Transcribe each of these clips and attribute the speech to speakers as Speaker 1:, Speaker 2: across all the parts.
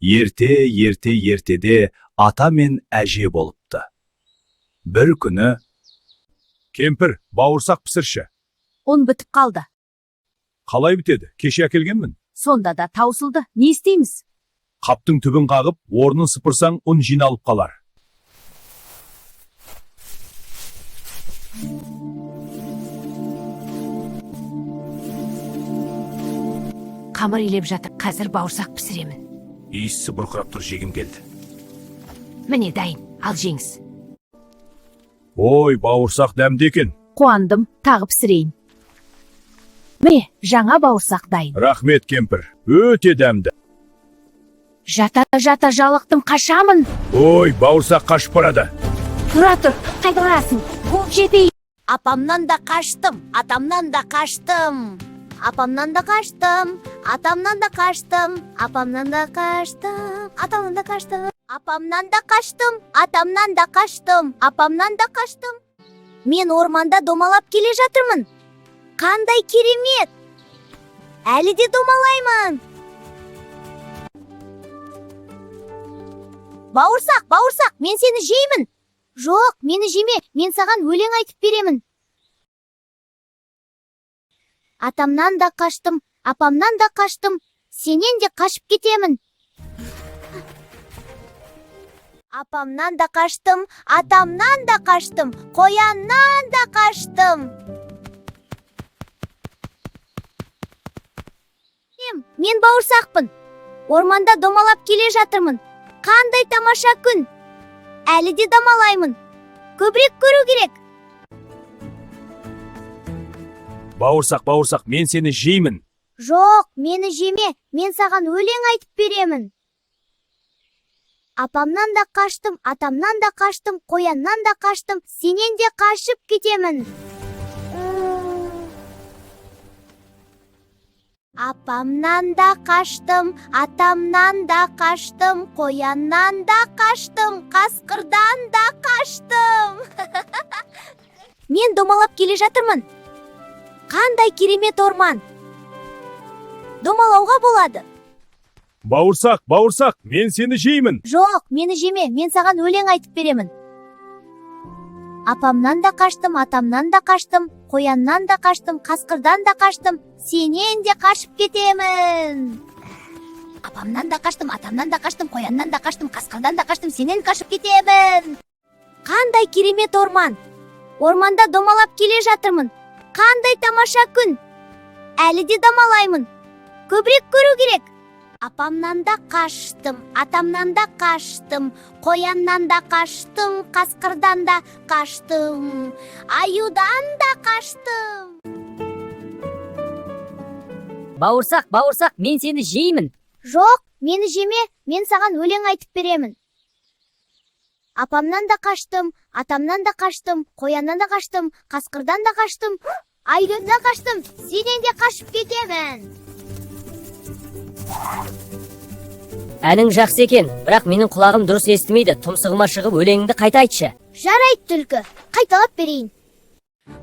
Speaker 1: Ерте, ерте, ертеде ата мен әже болыпты. Бір күні: «Кемпір, бауырсақ пісірші».
Speaker 2: Ұн бітіп қалды.
Speaker 1: «Қалай бітеді? Кеше әкелгенмін».
Speaker 2: Сонда да таусылды. Не істейміз?
Speaker 1: «Қаптың түбін қағып, орнын сыпырсаң, ұн жиналып қалар».
Speaker 2: Қамыр илеп жатыр. Қазір бауырсақ пісіремін.
Speaker 1: Иісі бұрқырап тұр, жегім келді.
Speaker 2: Міне, дайын. Ал жеңіз.
Speaker 1: Ой, бауырсақ дәмді екен.
Speaker 2: Қуандым, тағы пісірейін. Міне, жаңа бауырсақ дайын.
Speaker 1: Рахмет, кемпір. Өте дәмді.
Speaker 2: Жата жата жалықтым, қашамын.
Speaker 1: Ой, бауырсақ қашып барады.
Speaker 2: Тұра тұр, қайда барасың? Қуып жетейін.
Speaker 3: Апамнан да қаштым, атамнан да қаштым. Апамнан да қаштым, атамнан да қаштым. Апамнан да қаштым, атамнан да қаштым. Апамнан да қаштым, атамнан да қаштым. Апамнан да қаштым. Мен орманда домалап келе жатырмын. Қандай керемет! Әлі де домалаймын. Бауырсақ, бауырсақ, мен сені жеймін. Жоқ, мені жеме, мен саған өлең айтып беремін. Атамнан да қаштым, апамнан да қаштым, сенен де қашып кетемін. Апамнан да қаштым, атамнан да қаштым, қояннан да қаштым. Мен бауырсақпын. Орманда домалап келе жатырмын. Қандай тамаша күн! Әлі де домалаймын. Көбірек көру керек.
Speaker 1: Бауырсақ, бауырсақ, мен сені жеймін.
Speaker 3: Жоқ, мені жеме, мен саған өлең айтып беремін. Апамнан да қаштым, атамнан да қаштым, қояннан да қаштым, сенен де қашып кетемін. Апамнан да қаштым, атамнан да қаштым, қояннан да қаштым, қасқырдан да қаштым. Мен домалап келе жатырмын. Қандай керемет орман! Домалауға болады.
Speaker 1: Бауырсақ, бауырсақ, мен сені жеймін.
Speaker 3: Жоқ, мені жеме, мен саған өлең айтып беремін. Апамнан да қаштым, атамнан да қаштым, қояннан да қаштым, қасқырдан да қаштым, сенен де қашып кетемін. Апамнан да қаштым, атамнан да қаштым, қояннан да қаштым, қасқырдан да қаштым, сенен қашып кетемін. Қандай керемет орман! Орманда домалап келе жатырмын. Қандай тамаша күн! Әлі де домалаймын. Көбірек көру керек. Апамнан да қаштым, атамнан да қаштым, қояннан да қаштым, қасқырдан да қаштым, аюдан да қаштым.
Speaker 4: Бауырсақ, бауырсақ, мен сені жеймін.
Speaker 3: Жоқ, мені жеме, мен саған өлең айтып беремін. Апамнан да қаштым, атамнан да қаштым, қояннан да қаштым, қасқырдан да қаштым, аюдан да қаштым, сенен де қашып кетемін.
Speaker 4: Әнің жақсы екен, бірақ менің құлағым дұрыс естімейді. Тұмсығыма шығып, өлеңіңді қайта айтшы.
Speaker 3: Жарайды, түлкі, қайталап берейін.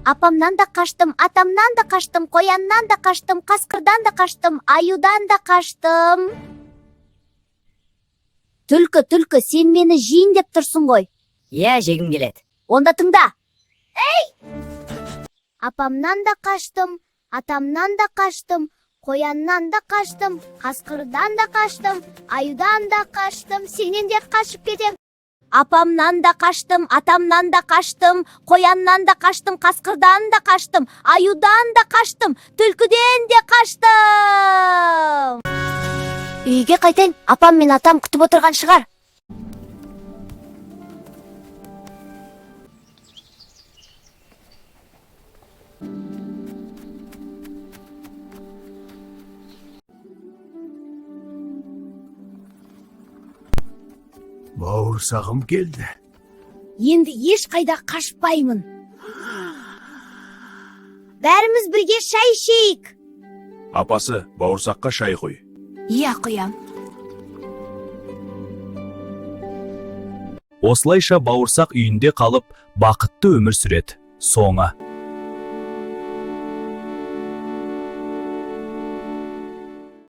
Speaker 3: Апамнан да қаштым, атамнан да қаштым, қояннан да қаштым, қасқырдан да қаштым, аюдан да қаштым. Түлкі, түлкі, сен мені жейін деп тұрсың ғой.
Speaker 4: Иә, жегім келеді.
Speaker 3: Онда тыңда. Ей! Апамнан да қаштым, атамнан да қаштым, қояннан да қаштым, қасқырдан да қаштым, аюдан да қаштым, сенен де қашып кетем. Апамнан да қаштым, атамнан да қаштым, қояннан да қаштым, қасқырдан да қаштым, аюдан да қаштым, түлкіден де қаштым. Үйге қайтайын, апам мен атам күтіп отырған шығар.
Speaker 1: Бауырсағым келді.
Speaker 3: Енді ешқайда қашпаймын. Бәріміз бірге шай ішейік.
Speaker 1: Апасы, бауырсаққа шай құй.
Speaker 2: Иә, құям.
Speaker 1: Осылайша бауырсақ үйінде қалып, бақытты өмір сүреді. Соңы.